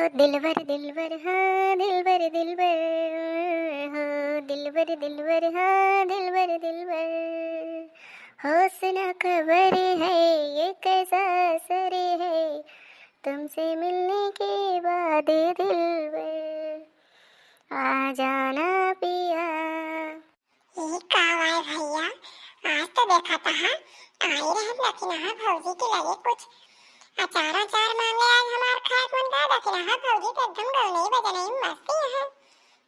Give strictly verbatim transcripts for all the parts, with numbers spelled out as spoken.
दिलबर, दिलबर, हाँ, दिलबर, दिलबर, हाँ, दिलबर, दिलबर, हाँ, दिलबर, दिलबर। होश ना खबर है, ये कैसा असर है, तुमसे मिलने के बाद दिलबर, आ जाना पिया। ई का बाय भइया, आज तो देखा तहा आई रहन दखिनहा भौजी के लगे कुछ अचार अचार मांगे, आज हमार खाए मन का दखिनहा भौजी तो एकदम गौनई बजनई में मस्ती है।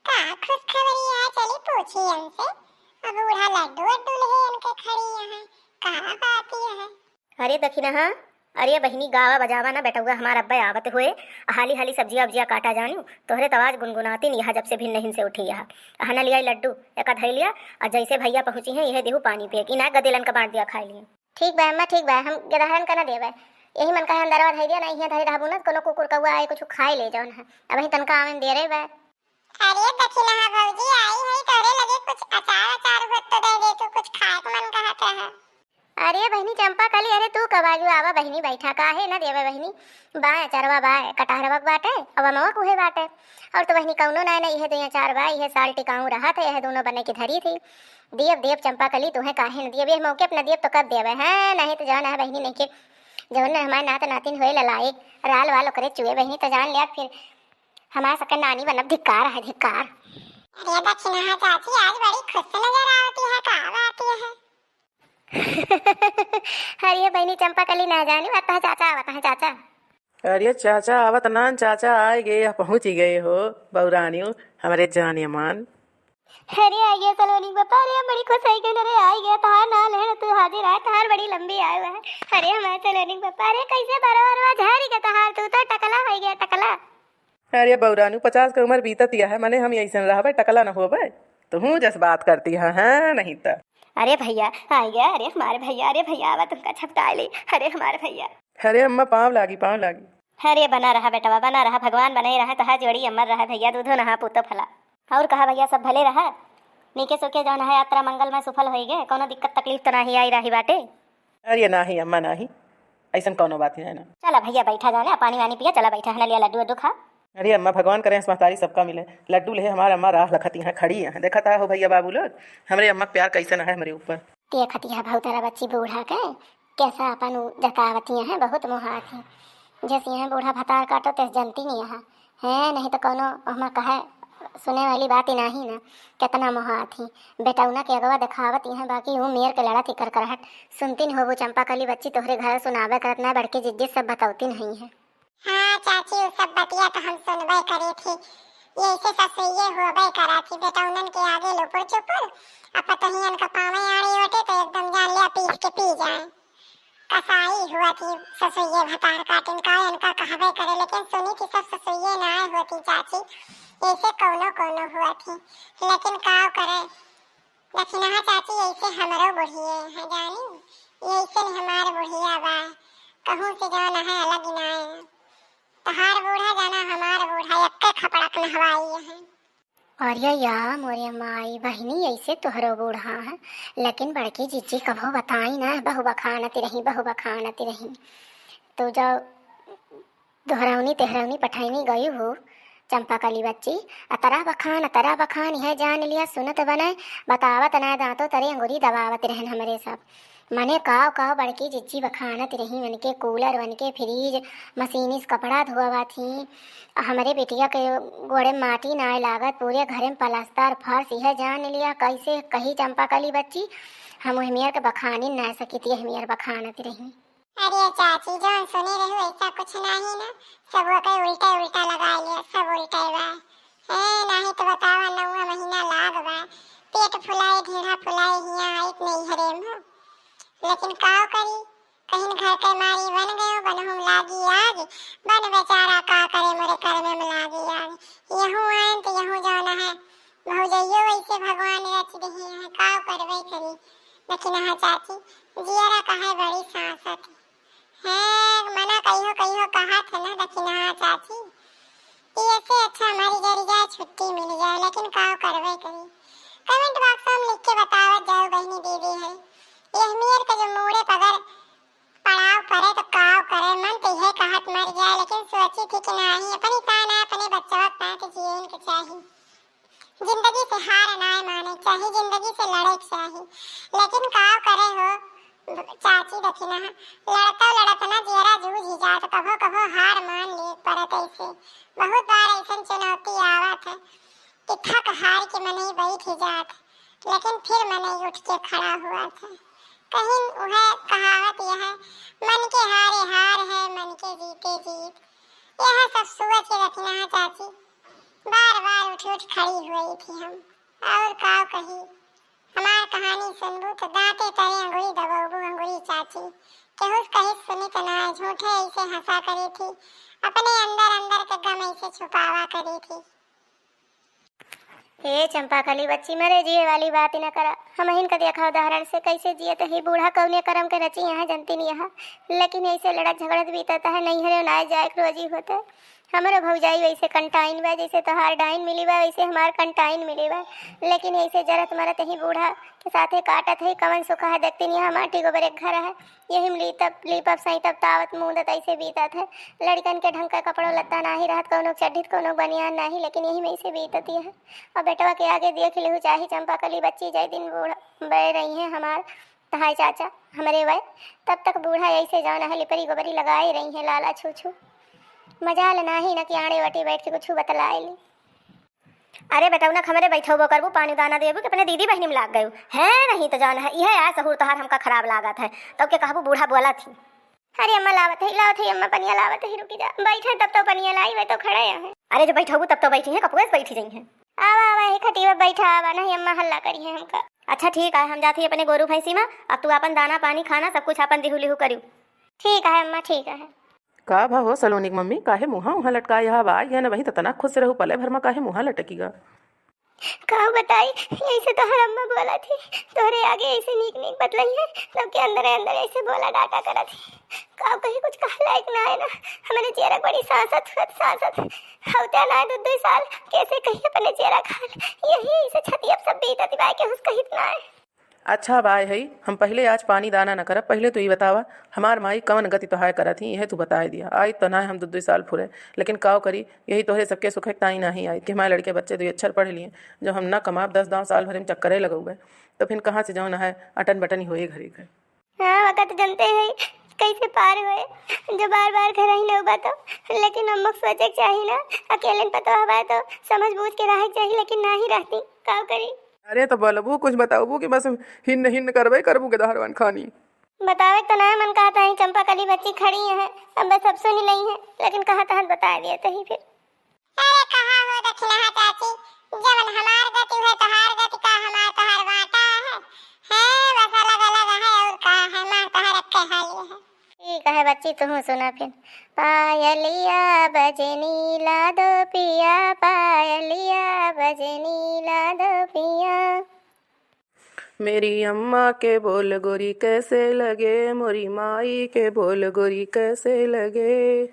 का खुशखबरी है, चली पूछी इनसे। अब बूढ़ा लड्डू अड्डू लेहे इनके खड़ी है, का बात है? अरे दखिनहा, अरे बहिनी, गावा बजावा ना बेटउआ, हमार अब्बे आवत हुए, हाली हाली सब्जिया उब्जिया काटा जानियो, तोहरे तवाज गुनगुनाती नहीं, यहाँ जब से भिन्न हिन से उठी यहाँ। अहना लियाई लड्डू, एका धई लिया, और जैसे भइया पहुँची हैं, यह देहू पानी पिए, कि ना गदेलन का बांट दिया खाए लिए। ठीक बा अम्मा, ठीक बा, हम गदहरन का ना देबे, यही मन का अंदरवा धई दिया ना, यहाँ धई रहबू ना, कोनो कुकुर कौआ आए कुछ खाए ले जाओ ना, अब ही तनका आवे में देरे बा। अरे दखिनहा भौजी, आई है तोहरे लगे कुछ अचार अचार होत तो दे दे, तू कुछ खाए के मन कहत रहा। अरे बहिनी चंपा कली, अरे तू कब आजू, आवा बहिनी, बैठा, काहे ना देवे बहिनी, बा अचारवा बा, कटहरवा के बाटे, अब अमवा कुहे बाटे, और तो बहिनी कौनो ना, ना इहे दो अचार बा, इहे साल टिकाऊ रहा था, इहे दोनों बने की धरी थी। दियब, दियब चंपा कली, तुहे काहे न दियब, ये मौके अपना दियब तो कब देवे हैं, नहीं तो जाना है बहिनी, नहीं के जौन हमारे नात नातिन होए ललाई, राल वाल ओकरे चुए बहिनी, तो जान लिया फिर हमारे सबके नानी बनब, धिक्कार है, धिक्कार। अरे दखिनहा चाची, आज बड़ी खुश नजर आवती है, का बात है? अरे बहिनी चंपा कली ना जानी, आवत है चाचा, आवत है चाचा। अरे चाचा आवत नान, चाचा आए गए, पहुँच ही गए हो बौरानियो, हमरे जाने मान। अरे आइए सलोनी के पप्पा, अरे हम बड़ी खुश होई गए, अरे आई गए, तहार ना लेन तू हाजिर आए, तहार बड़ी लंबी आए हुआ है। अरे हमारे सलोनी के पप्पा, अरे कैसे बरवा बरवा झारी के तहार, तू तो टकला हो गया, टकला। अरे बौरानू, पचास के उम्र बीतत यह है, मने हम ऐसन रहबे, टकला न होबे? तो हूँ जस बात करती है, हाँ, नहीं तो। अरे भैया, आ गया, अरे हमारे भैया, अरे भैया, आवा तुमका छपटाए ले, अरे हमारे भैया। अरे अम्मा, पाँव लागी, पाँव लागी। अरे बना रहा बेटवा, बना रहा, भगवान बनाए रहा, तहा जोड़ी अमर रहा भैया, दूधो नहा पूतो फला। और कहा भैया, सब भले रहा? नीके सोके जौन है यात्रा मंगल में सुफल होई गे, कोनो दिक्कत तकलीफ तो नाही आई रही बाटे? अरे नाही अम्मा, नाही, ऐसन कौनो बात ही नहीं ना। चला भैया, बैठा जाने, पानी वानी पिया, चला बैठा है ना, लिया लड्डू वड्डू खा। अरे अम्मा, भगवान करे हंस महतारी सबका मिले। लड्डू लेहे हमार अम्मा राह लखती हैं, खड़ी हैं। देखत हो भैया बाबू लोग, हमरे अम्मा के प्यार कैसन है हमरे ऊपर। देखत यह भौतरा बच्ची बूढ़ा के कैसा अपन उ जतावती हैं, बहुत मोहात हैं। जैसे यहाँ बूढ़ा भतार काटो, तैसे जनती नहीं यहाँ। हैं, नहीं तो कौनो ओहमा कहे सुने वाली बात ही नाही ना। कितना मोहात ही। बेटौना के अगवा देखावत ही हैं, बाकी ऊ मेर के लड़त ही करकरहट। सुनती नहीं होबू चंपा कली बच्ची, तोहरे घर सुनावे करत ना, बड़की जिज्जी सब बतौती नहीं है। हाँ चाची, ऊ सब बतिया तो हम सुनबे करे थी। यैसे ससुइये होबे करा थी, बेटौनन के आगे लुपुर चुपुर, आ पतोहियन का पावे आड़े ओटे तो एकदम जान लिया पीस के पी जाए। कसाई हुआ थी ससुइये भतार काटिन का, इनका कहबे करे, लेकिन सुनी थी सब ससुइये ना होती चाची, ऐसे कौनो कौनो हुआ थी, लेकिन का करे। दखिनहा चाची, ऐसे हमरो बुढ़िए है जानी, ऐसे हमार बुढ़िया बा, कहूँ से जौन है अलग ही ना है। तहार बूढ़ा जाना हमार बूढ़ा, एक्के खपड़क नहवाई है। अरे या मोरे माई बहिनी, ऐसे तोहरो बूढ़ा है, लेकिन बड़की जिज्जी कभो बताई ना, बहु बखानत रही, बहु बखानत रही। तो जब दोहरौनी तेहरौनी पठैनी गई हो चंपा कली बच्ची, अतरा बखान, अतरा बखान, यह जान लिया सुनत बने, बतावत ना दांतों तरे अंगुरी दबावत रहन हमरे सब। मने काव काव बड़की जिज्जी बखानत रही, वनके कूलर, वनके फ्रिज, मशीनी से कपड़ा धोवा थी। हमरे बिटिया के गोड़े माटी नाय लागत, पूरे घरे में पलस्तर फर्श, यह जान लिया कैसे कही चंपा कली बच्ची, हम ओह मेर के बखानी ना सकित, यह मेर बखानत रही। अरे चाची, जौन सुने रहू ऐसा कुछ नाही ना, सब ओके उल्टे उल्टा लगा लिया, सब उल्टे बा। ए, नाही तो बतावा, नौवा महीना लाग बा, पेट फुलाए, ढेढ़ा फुलाए, हिया आइत नहीं हरे में। लेकिन काव करी, कहीं घर के मारी बन गयो, बनहुम लागी आग, बन बेचारा का करे, मोरे करमे में लागी आग। यहू आयन तो यहू जौन है, भौजइयो वैसे भगवान रच दही है, काव करबे करी। लेकिन हाँ चाची, जियरा कहे बड़ी सांसत है। हाँ, मना कहियो कहियो कहा था ना, लेकिन हाँ चाची, ये से अच्छा हमारी जरी जाए, छुट्टी मिल जाए, लेकिन का करबे करी। Comment box में लिख के बतावत जाओ बहनी दीदी है, ये हमीर के जो मूड़े पगर पड़ाव पड़े तो काव करे, मन तो यह कहत मर जाए, लेकिन सोची थी कि नाही, अपनी का ना परत ऐसे। बहुत बार ऐसन चुनौती आवत है कि थक हार के मनई बैठ ही जात, लेकिन फिर मनई उठ के खड़ा हुआ था। कहीं वह कहावत यह है, "मन के हारे हार है, मन के जीते जीत।" यह सब सोच के दखिनहा चाची बार बार उठ उठ खड़ी हुई थी हम। और का कही, हमार कहानी सुनबू तो दांते तरे अंगुरी दबौबू, अंगुरी चाची। केहू कहित सुनित ना, झूठे ऐसे हंसा करी थी, अपने अंदर अंदर के गम ऐसे छुपावा करी थी। ए चंपा कली बच्ची, मरे जिए वाली बात ही न करा। हमहिन का देखा उदाहरण से कैसे जियत ही, बूढ़ा कौने करम के रची यहाँ जनती नहीं यहाँ, लेकिन ऐसे लड़त झगड़त बीतत है, नैहरे ना जाए के रोजी होत है। हमरो भौजाई वैसे कंटाइन बा, जैसे तोहार डाइन मिली बा, वैसे हमार कंटाइन मिली बा। लेकिन ऐसे जरत मरत ही बूढ़ा के साथे काटत है, कवन सुख है, देखती नहीं यहाँ माटी गोबर एक घर है, यही में लीतब, लीपब, सैतब, तावत, मूंदत ऐसे बीतत है। लड़कन के ढंग का कपड़ो लत्ता नाही रहत, कौनो चड्ढी त कौनो बनियान नाही, लेकिन यही में ऐसे बीतत है। और बेटवा के आगे देख लेहु चाही चंपा कली बच्ची, जय दिन बूढ़ बे रही है हमार तहाई चाचा, हमरे वय, तब तक बूढ़ा ऐसे जौन है लिपरी गोबरी लगाए रही है लाला छू छू। मजाल नाही न कि आड़े वटे बैठ के कुछ बतलाए ली। अरे बेटौना, हमरे बैठौबो करबू, पानी दाना देबू कि अपने दीदी बहिनी में लाग गयू? है नहीं तो जान है, इहे आय सहूर तोहार हमका खराब लागत है, तब के कहबू बूढ़ा बोला थी। अरे अम्मा लावत है, लावत है अम्मा, पनिया लावत है, रुकी जा, बैठे तब तो पनिया लाई, वह तो खड़े हैं। अरे जो बैठौबू तब तो बैठी है, कपुए से बैठी जाई है। आवा, आवा, हे खटिया बैठा, आवा, नहीं अम्मा हल्ला करी है हमका। अच्छा ठीक है, हम जाती अपने गोरू भैंसी में, अब तू अपन दाना पानी खाना सब कुछ अपन दिहू लिहू करू। ठीक है अम्मा, ठीक है। का भा हो सलोनी के मम्मी, काहे मुँहा उहाँ लटकाए हवा? आई है न वहीं त तना खुश रहू, पले भर मा काहे मुँहा लटकी गा? का बताई, ऐसे तोहर अम्मा बोला थी, तोहरे आगे ऐसे नीक नीक बतलाई है, तब के अंदर अंदर ऐसे बोला डाटा करा थी। का कही, कुछ कहा लायक ना है ना, हमरे जियरा बड़ी सांसत हुआ, सांसत। होते ना दो दो साल, कैसे कही अपने जियरा खाल, यही ऐसे छतिया सब बीता दिवाए के हुस कहित ना है। अच्छा बाय हई, हम पहिले आज पानी दाना न करब, पहिले तू ई बतावा, हमार माई कवन गति तोहाय करत ही, इहे तू बताए दिया। आई त नाय हम दू दू साल फुरे, लेकिन काव करी, यही तोहरे सबके सुखे ताई नाही आई कि हमारे लड़के बच्चे दुई अक्षर पढ़ लिए। जब हम ना कमाब, दस दाव साल भरे में चक्करे लगौबे, तो फिर कहाँ से जौन है अटन बटन ही होए घरे घर। हाँ, वक्त जनते है कैसे पार होए, जो बार बार घर ही न उबा तो, लेकिन हम लोग सोचे के चाही ना, अकेले पता हवा तो समझ बूझ के रहे के चाही, लेकिन ना ही रहती, काव करी। अरे तो बोलबू, कुछ बताबू कि बस हिन्न हिन्न करबे करबू के दहरवन खानी। बतावे तो ना मन कहत है, चंपा कली बच्ची खड़ी है, अब बस सब सुनी नहीं है, लेकिन कहत हत बता दिया तही फिर। अरे कहा हो दखिनहा चाची, जवन हमार गति हुए तोहार गति का, हमार तोहार बाटा है, हैं बस अलग अलग है और का है, माँ तोहार अक्के हाली है। ठीक है बच्ची, तुहू सुना फिर। पायलिया बजनी ला दो पिया, पायलिया बजनी ला दो पिया। मेरी अम्मा के बोल गोरी कैसे लगे, मोरी माई के बोल गोरी कैसे लगे।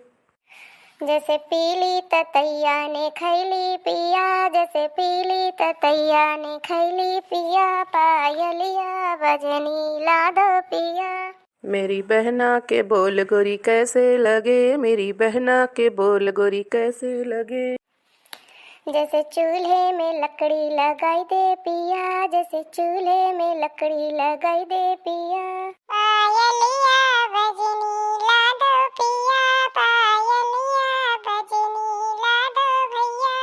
जैसे पीली ततैया ने खैली पिया, जैसे पीली ततैया ने खैली पिया, पायलिया बजनी ला दो पिया। मेरी बहना के बोल गोरी कैसे लगे, मेरी बहना के बोल गोरी कैसे लगे। जैसे चूल्हे में लकड़ी लगाई दे पिया, जैसे चूल्हे में लकड़ी लगाई दे पिया। पायलिया बजनी ला दो पिया, पायलिया बजनी ला दो भैया।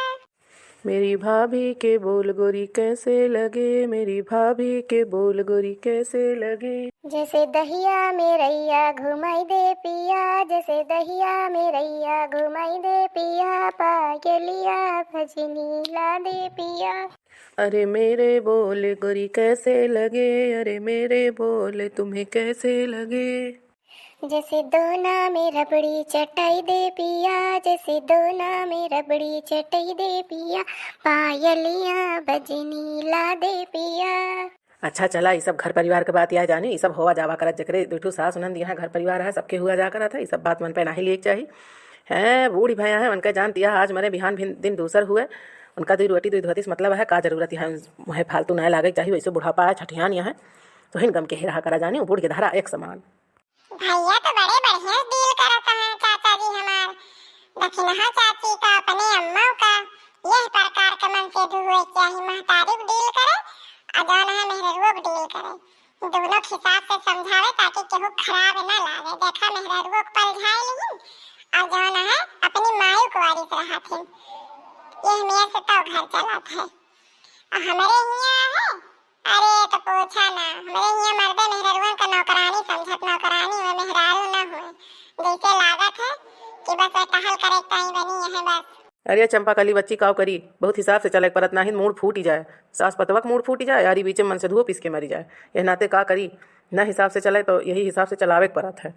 मेरी भाभी के बोल गोरी कैसे लगे, मेरी भाभी के बोल गोरी कैसे लगे। जैसे दहिया में रैया घुमाई दे पिया, जैसे दहिया में रैया घुमाई दे पिया, पायलिया बजनी ला दे पिया। अरे मेरे बोल गोरी कैसे लगे, अरे मेरे बोल तुम्हें कैसे लगे। जैसे दोना में रबड़ी चटाई दे पिया, जैसे दोना में रबड़ी चटाई दे पिया, पायलिया बजनी ला दे पिया। अच्छा चला, ई सब घर परिवार के बात या जानी, ई सब होवा जावा करत, जेकरे दुठू सास ननद यहाँ घर परिवार है, सबके हुआ जा करत है, ई सब बात मन पे नाही लिए के चाही। हैं, बूढ़ भैया है, उनके जान दिया, आज मरे बिहान भिन दिन दूसर हुए, उनका दुई रोटी दुई धोती से मतलब है, का जरूरत है, है फालतू ना लागे के चाही, वैसे बुढ़ापा है, छठियान यहाँ है, तो हिन गम के ही रहा करा जानी, बूढ़ के धारा एक समान। भैया तो बड़े बढ़िया डील करत हैं चाचा जी हमार। दखिनहा चाची का, अपने अम्मा का, यह प्रकार के मन से दुए चाही, महतारी भी डील करे, और जौन है मेहररुओ भी डील करे। दोनों के हिसाब से समझावे ताकि केहू खराब ना लागे। देखा मेहररुओ के पलझाए लिहिन, और जौन है अपनी इस रहत है, यह मेर से तो घर चलत है। और हमरे हियाँ है, अरे तो पूछा ना, हमरे हियाँ मर्दे मेहररुअन का नौकरानी समझत, नौकरानी हुए, मेहरारू ना हुए। जैसे लागत है कि बस वह टहल करे ताई बनी है बस। अरे चंपा कली बच्ची काव करी, बहुत हिसाब से चले के परत, नाहीं मूड़ फूटी जाए। सास पतवा के मूड़ फूटी जाए, यारी बीचे मन से धुओ पीस के मरी जाए। यह नाते का करी, ना हिसाब से चले तो यही हिसाब से चलावे के परत है।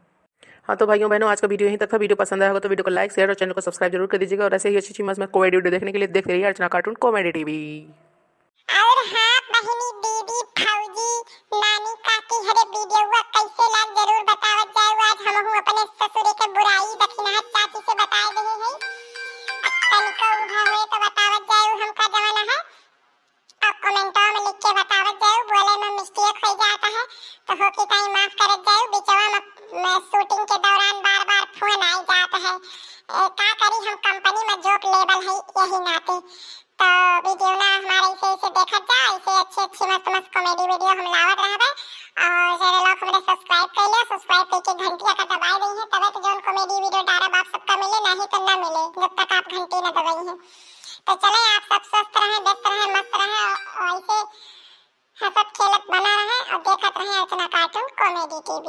हाँ तो भाइयों बहनों, आज का वीडियो यहीं तक था। वीडियो पसंद आया होगा तो वीडियो को like, share और channel को subscribe जरूर कर दीजिएगा। और ऐसे ही अच्छी अच्छी मस्त मस्त comedy video देखने के लिए देखते रहिए अर्चना Cartoon Comedy TV। और हाँ बहिनी, दीदी, भौजी, नानी, काकी, हरे वीडियोवा कैसे लाग जरूर बतावत जाऊ। आज हमहू अपने ससुरे के बुराई दखिनहा चाची से बताए देहे हैं। अब तनिको उभा हुए तो बतावत जाऊ हमका जवाना है। अब कमेंटवा में लिख के बतावत जाऊ, बोले में mistake हो जाता है तो हो की ताई माफ करत जाऊ। बिचवा में, में shooting के दौरान बार बार फोन आई जाता है। ए, का करी, हम कंपनी में job level है यही नाते। तो वीडियो ना हमारे ऐसे ऐसे देखत जा, ऐसे अच्छी अच्छी मस्त मस्त comedy video हम लावत रहबे। और चैनल को हमरे subscribe कर लियो, subscribe करके घंटिया का दबाए दई है, तबे तो जौन comedy video डालब आप सबका मिले, नहीं तो ना मिले जब तक आप घंटी ना दबाई है। तो चले आप सब स्वस्थ रहें, व्यस्त रहें, मस्त रहें और ऐसे हंसत खेलत बना रहें और देखत रहें अर्चना Cartoon Comedy TV।